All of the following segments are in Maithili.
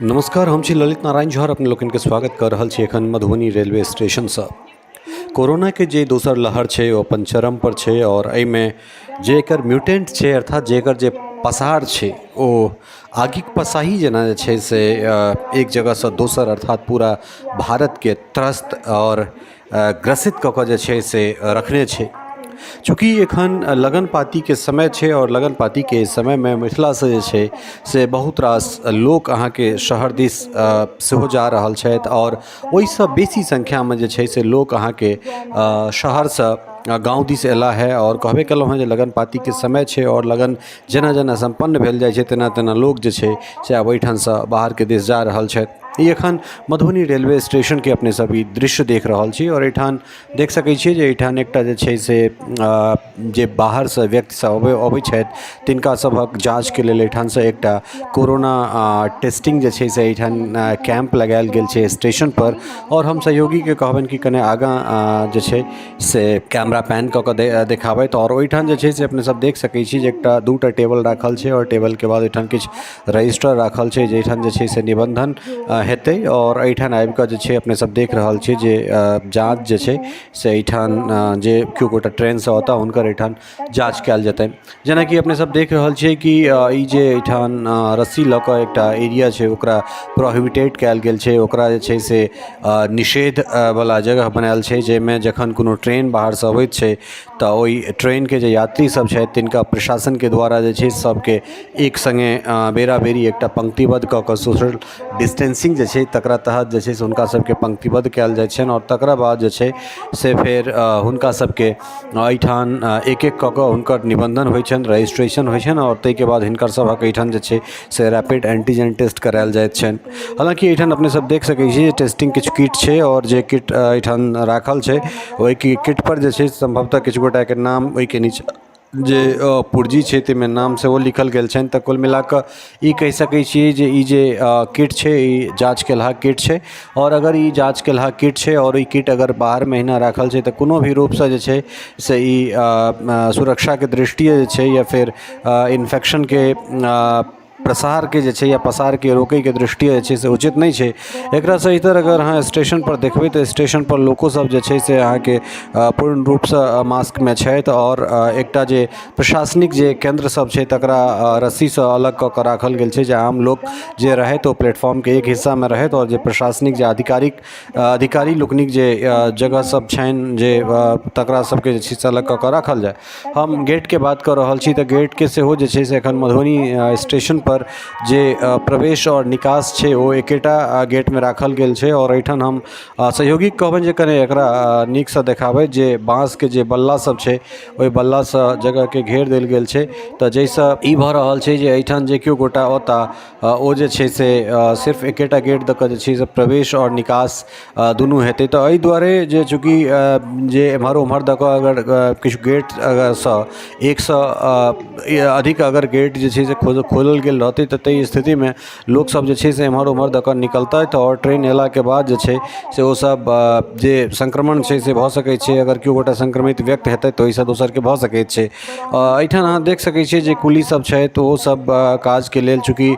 नमस्कार, हम छी ललित नारायण झा और अपने लोकनिके स्वागत कऽ रहल छी एखन मधुबनी रेलवे स्टेशनसँ। कोरोनाके जे दोसर लहर छै ओ अपन चरम पर छै और एहिमे जे एकर म्यूटेंट छै, अर्थात जे एकर जे पसार छै, ओ आगिक पसाही जेना जे छै से एक जगहसँ दोसर, अर्थात पूरा भारतके त्रस्त और ग्रसित कऽ कऽ जे छै से रखने छै। चूँकि एखन लगन पातीके समय छै आओर लगन पातीके समयमे मिथिलासँ जे छै से बहुत रास लोक अहाँके शहर दिस सेहो जा रहल छथि आओर ओहिसँ बेसी संख्यामे जे छै से लोक अहाँके शहरसँ गाँव दिस अयला हँ। आओर कहबे केलहुँ हँ जे लगन पातीके समय छै आओर लगन जेना जेना सम्पन्न भेल जाइ छै, तेना तेना लोक जे छै से आब ओहिठामसँ बाहरके दिस जा रहल छथि। ई एखन मधुबनी रेलवे स्टेशनके अपने सब ई दृश्य देख रहल छी आओर एहिठाम देख सकै छियै जे एहिठाम एकटा जे छै से जे बाहरसँ व्यक्ति सब अबै छथि, तिनका सभक जाँचके लेल एहिठामसँ एकटा कोरोना टेस्टिंग जे छै से एहिठाम कैम्प लगायल गेल छै स्टेशनपर। आओर हम सहयोगीके कहबनि कि कने आगाँ जे छै से कैमरा पैन कऽ कऽ देखाबथि। आओर ओहिठाम जे छै से अपने सब देख सकै छी जे एकटा दूटा टेबल राखल छै आओर टेबलके बाद ओहिठाम किछु रजिस्टर राखल छै, जाहिठाम जे छै से निबंधन हेतै। आओर एहिठाम आबि कऽ जे छै अपने सब देख रहल छी जे जाँच जे छै से एहिठाम जे केओ गोटा ट्रेनसँ औता, हुनकर एहिठाम जाँच कयल जेतनि। जेनाकि अपने सब देख रहल छियै कि ई जे एहिठाम रस्सी लऽ कऽ एकटा एरिया छै, ओकरा प्रोहिबिटेड कयल गेल छै। ओकरा जे छै से निषेध वला जगह बनायल छै, जाहिमे जखन कोनो ट्रेन बाहरसँ अबैत छै तऽ ओहि ट्रेनके जे यात्री सब छथि, तिनका प्रशासनके द्वारा जे छै सबके एक सङ्गे बेरा बेरी एकटा पंक्तिबद्ध कऽ कऽ, सोशल डिस्टेंसिंग जे छै तकरा तहत जे छै से हुनका सबके पंक्तिबद्ध कयल जाइ छनि। आओर तकरा बाद जे छै से फेर हुनका सबके एहिठाम एक एक कऽ कऽ हुनकर निबन्धन होइ छनि, रजिस्ट्रेशन होइ छनि आओर ताहिके बाद हिनकर सभक एहिठाम जे छै से रैपिड एंटीजन टेस्ट करायल जाइत छनि। हालाँकि एहिठाम अपने सब देख सकै छी टेस्टिंग किछु किट छै आओर जे किट एहिठाम राखल छै, ओहि किटपर जे छै सम्भवतः किछु गोटाके नाम, ओहिके नीचा जे पुर्जी छै ताहिमे नाम सेहो लिखल गेल छनि। तऽ कुल मिलाकऽ ई कहि सकै छियै जे ई जे किट छै, ई जाँच केलहा किट छै। आओर अगर ई जाँच केलहा किट छै आओर ई किट अगर बाहरमे एहिना राखल छै, तऽ कोनो भी रूपसँ जे छै से ई सुरक्षाके दृष्टिए जे छै या फेर इन्फेक्शनके प्रसारके जे छै या पसारके रोकैके दृष्टिए जे छै से उचित नहि छै। एकरासँ इतर अगर अहाँ स्टेशनपर देखबै, तऽ स्टेशनपर लोकोसभ जे छै से अहाँके पूर्ण रूपसँ मास्कमे छथि। आओर एकटा जे प्रशासनिक जे केन्द्र सब छै, तकरा रस्सीसँ अलग कऽ कऽ राखल गेल छै, जे आम लोक जे रहथि ओ प्लेटफॉर्मके एक हिस्सामे रहथि आओर जे प्रशासनिक जे आधिकारिक अधिकारी लोकनिक जे जगह सब छनि जे, तकरा सबके जे छै से अलग कऽ कऽ राखल जाय। हम गेटके बात कऽ रहल छी, तऽ गेटके सेहो जे छै से एखन मधुबनी स्टेशनपर जे प्रवेश आओर निकास छै, ओ एकेटा गेटमे राखल गेल छै। आओर एहिठाम हम सहयोगीके कहबनि जे कने एकरा नीकसँ देखाबथि जे बाँसके जे बल्ला सब छै, ओहि बल्लासँ जगहके घेर देल गेल छै। तऽ जाहिसँ ई भऽ रहल छै जे एहिठाम जे केओ गोटा औता, ओ जे छै से सिर्फ एकेटा गेट दऽ कऽ जे छै से प्रवेश आओर निकास दुनू हेतै। तऽ एहि दुआरे जे चूँकि जे एम्हर ओम्हर दऽ कऽ अगर किछु गेट अगरसँ एकसँ अधिक अगर गेट जे छै से खोलल गेल रहतै, तऽ ताहि स्थितिमे लोकसब जे छै से एम्हर ओम्हर दऽ कऽ निकलतथि आओर ट्रेन अयलाके बाद जे छै से ओसब जे संक्रमण छै से भऽ सकै छै। अगर केओ गोटा संक्रमित व्यक्ति हेतै, तऽ ओहिसँ दोसरके भऽ सकै छै। एहिठाम अहाँ देख सकै छियै जे कुली सब छथि, ओहो सब काजके लेल, चूँकि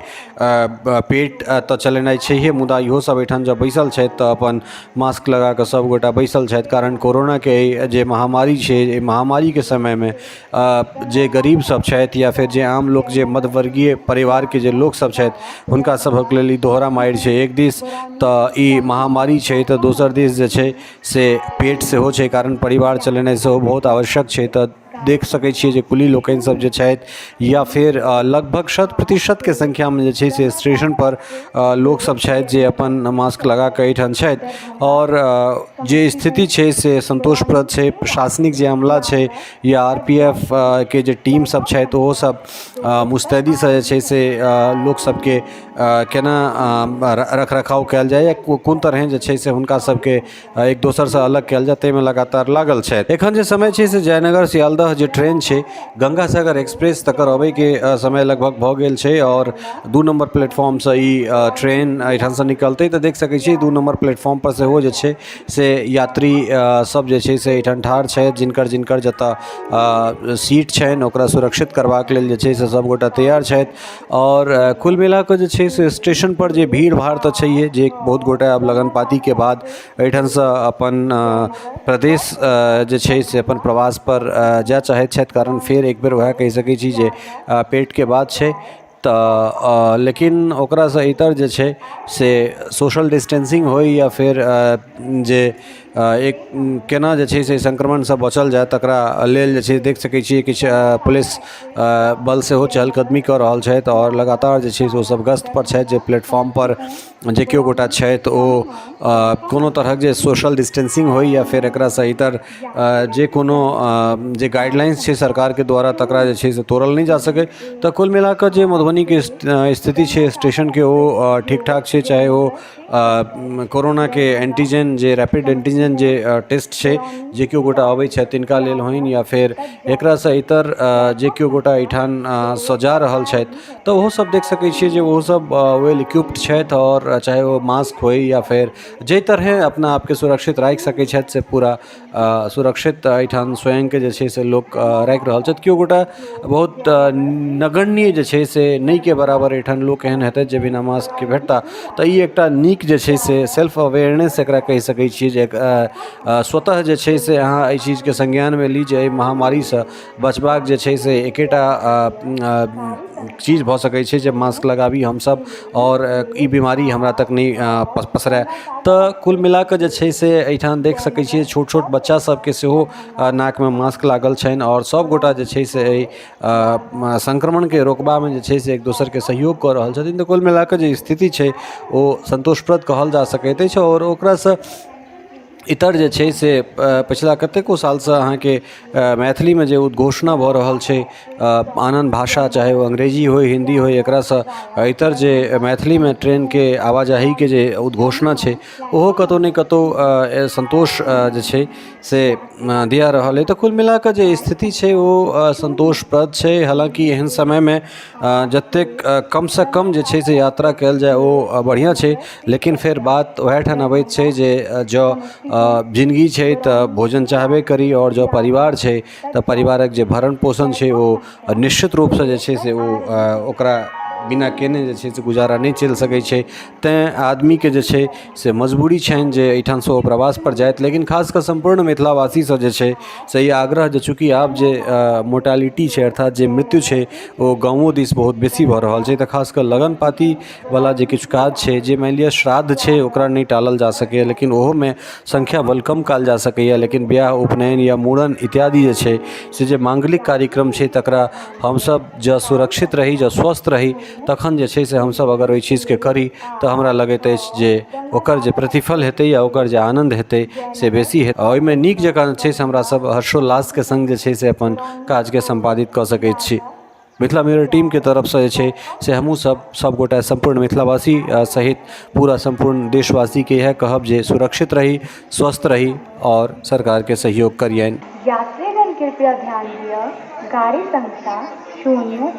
पेट तऽ चलेनाइ छैहे, मुदा इहो सब एहिठाम जँ बैसल छथि तऽ अपन मास्क लगा कऽ सबगोटा बैसल छथि, कारण कोरोनाके जे महामारी छै, एहि महामारीके समयमे जे गरीब सब छथि या फेर जे आम लोक, जे मध्यवर्गीय परिवारके जे लोकसब छथि, हुनका सभक लेल ई दोहरा मारि छै। एक दिस तऽ ई महामारी छै, तऽ दोसर दिस जे छै से पेट सेहो छै, कारण परिवार चलेनाइ सेहो बहुत आवश्यक छै। तऽ देख सकै छियै जे कुली लोकनि सब जे छथि या फेर लगभग शत प्रतिशतके संख्यामे जे छै से स्टेशनपर लोकसब छथि जे अपन मास्क लगाकऽ एहिठाम छथि। आओर जे स्थिति छै से सन्तोषप्रद छै। प्रशासनिक जे अमला छै या आर पी एफ के जे टीम सब छथि, ओहो सब मुस्तैदीसँ जे छै से लोक सबके केना रख रखाव कयल जाय या कोन तरहे जे छै से हुनका सबके एक दोसरसँ अलग कयल जाय, ताहिमे लगातार लागल छथि। एखन जे समय छै से जयनगर सियालदह जे ट्रेन छै गंगा सागर एक्सप्रेस, तकर अबैके समय लगभग भऽ गेल छै आओर 2 नम्बर प्लेटफॉर्मसँ ई ट्रेन एहिठामसँ निकलतै। तऽ देख सकै छियै 2 नम्बर प्लेटफॉर्मपर सेहो जे छै से यात्री सब जे छै से एहिठाम ठाढ़ छथि, जिनकर जिनकर जतऽ सीट छनि ओकरा सुरक्षित करबाक लेल जे छै से से सभगोटा तैयार छथि। आओर कुल मिलाकऽ जे छै से स्टेशनपर जे भीड़ भाड़ तऽ छैहे, जे बहुत गोटा आब लगन पातीके बाद एहिठामसँ अपन प्रदेश जे छै से अपन प्रवासपर जाय चाहैत छथि, कारण फेर एक बेर वएह कहि सकै छी जे पेटके बात छै। तऽ लेकिन ओकरासँ इतर जे छै से सोशल डिस्टेंसिंग होइ या फेर जे एक केना जे छै से संक्रमणसँ बचल जाय, तकरा लेल जे छै देख सकै छियै किछु पुलिस बल सेहो चहलकदमी कऽ रहल छथि आओर लगातार जे छै से ओसभ गश्तपर छथि जे प्लेटफॉर्मपर जे केओ गोटा छथि ओ कोनो तरहक जे सोशल डिस्टेंसिंग होइ या फेर एकरासँ इतर जे कोनो जे गाइडलाइंस छै सरकारके द्वारा, तकरा जे छै से तोड़ल नहि जा सकै। तऽ कुल मिलाकऽ जे मधुबनीके स्थिति छै स्टेशनके, ओ ठीक ठाक छै। चाहे ओ कोरोनाके एंटीजन जे रैपिड एंटीजन जे टेस्ट छै, जे केओ गोटा अबै छथि तिनका लेल होइन, या फेर एकरासँ इतर जे केओ गोटा एहिठामसँ जा रहल छथि, तऽ ओहोसभ देख सकै छियै जे ओहोसभ वेल इक्विप्ड छथि। आओर चाहे ओ मास्क होइ या फेर जाहि तरहे अपना आपके सुरक्षित राखि सकै छथि, से पूरा सुरक्षित एहिठाम स्वयंके जे छै से लोक राखि रहल छथि। केओ गोटा बहुत नगण्य जे छै से नहिके बराबर एहिठाम लोक एहन हेतथि जे बिना मास्कके भेटता। तऽ ई एकटा नीक जे छै से सेल्फ अवेयरनेस एकरा कहि सकै छियै जे स्वतः जे छै से अहाँ एहि चीजके संज्ञानमे ली जे एहि महामारीसँ बचबाक जे छै से एकेटा चीज भऽ सकै छै जे मास्क लगाबी हमसब आओर ई बीमारी हमरा तक नहि पसरै। तऽ कुल मिलाकऽ जे छै से एहिठाम देख सकै छियै छोट छोट बच्चा सबके सेहो नाकमे मास्क लागल छनि आओर सबगोटा जे छै से एहि संक्रमणके रोकबामे जे छै से एक दोसरके सहयोग कऽ रहल छथिन। तऽ कुल मिलाकऽ जे स्थिति छै ओ सन्तोषप्रद कहल जा सकैत अछि। आओर ओकरासँ इतर जे छै से पछिला कतेको सालसँ अहाँके मैथिलीमे जे उद्घोषणा भऽ रहल छै आन आन भाषा, चाहे ओ अंग्रेजी होइ, हिन्दी होइ, एकरासँ इतर जे मैथिलीमे ट्रेनके आवाजाहीके जे उद्घोषणा छै, ओहो कतहु ने कतहु सन्तोष जे छै से दिया रहल अइ। तऽ कुल मिलाकऽ जे स्थिति छै ओ सन्तोषप्रद छै। हालाँकि एहन समयमे जतेक कमसँ कम जे छै से यात्रा कयल जाय ओ बढ़िआँ छै, लेकिन फेर बात वएह ठाम अबैत छै जे जँ जिनगी छै तऽ भोजन चाहबे करी, आओर जँ परिवार छै तऽ परिवारक जे भरण पोषण छै ओ निश्चित रूपसँ जे छै से ओ ओकरा बिना केने जे छै से गुजारा नहि चलि सकै छै। तैँ आदमीके जे छै से मजबूरी छनि जे एहिठामसँ ओ प्रवासपर जाथि। लेकिन खास कऽ सम्पूर्ण मिथिलावासीसँ जे छै से ई आग्रह जे चूँकि आब जे मोर्टालिटी छै, अर्थात जे मृत्यु छै, ओ गामो दिस बहुत बेसी भऽ रहल छै, तऽ खास कऽ लगन पातीवला जे किछु काज छै, जे मानि लिअ श्राद्ध छै, ओकरा नहि टालल जा सकैए, लेकिन ओहोमे संख्या बल कम कयल जा सकैए। लेकिन बियाह, उपनयन या मूड़न इत्यादि जे छै से जे माङ्गलिक कार्यक्रम छै, तकरा हमसभ जँ सुरक्षित रही, जँ स्वस्थ रही, तखन जे छै से हमसभ अगर ओहि चीजके करी तऽ हमरा लगैत अछि जे ओकर जे प्रतिफल हेतै या ओकर जे आनन्द हेतै से बेसी हेतै। ओहिमे नीक जकाँ जे छै से हमरा सब हर्षोल्लासके सङ्ग जे छै से अपन काजके सम्पादित कऽ सकै छी। मिथिला मिरर टीमके तरफसँ जे छै से हमहूँ सब सबगोटा सम्पूर्ण मिथिलावासी सहित पूरा सम्पूर्ण देशवासीके इएह कहब जे सुरक्षित रही, स्वस्थ रही आओर सरकारके सहयोग करियनि। यात्रीगण कृपया ध्यान दिअ, गाड़ी संख्या 0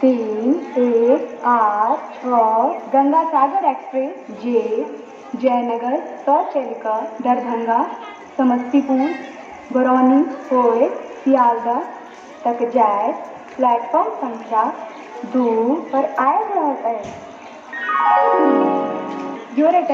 3 1 8 6 गंगा सागर एक्सप्रेस जे जयनगर सँ चलि कऽ दरभंगा, समस्तीपुर, बरौनी होइत सियालदह तक जायत प्लेटफॉर्म संख्या 2 पर आबि रहल अछि। Your attention.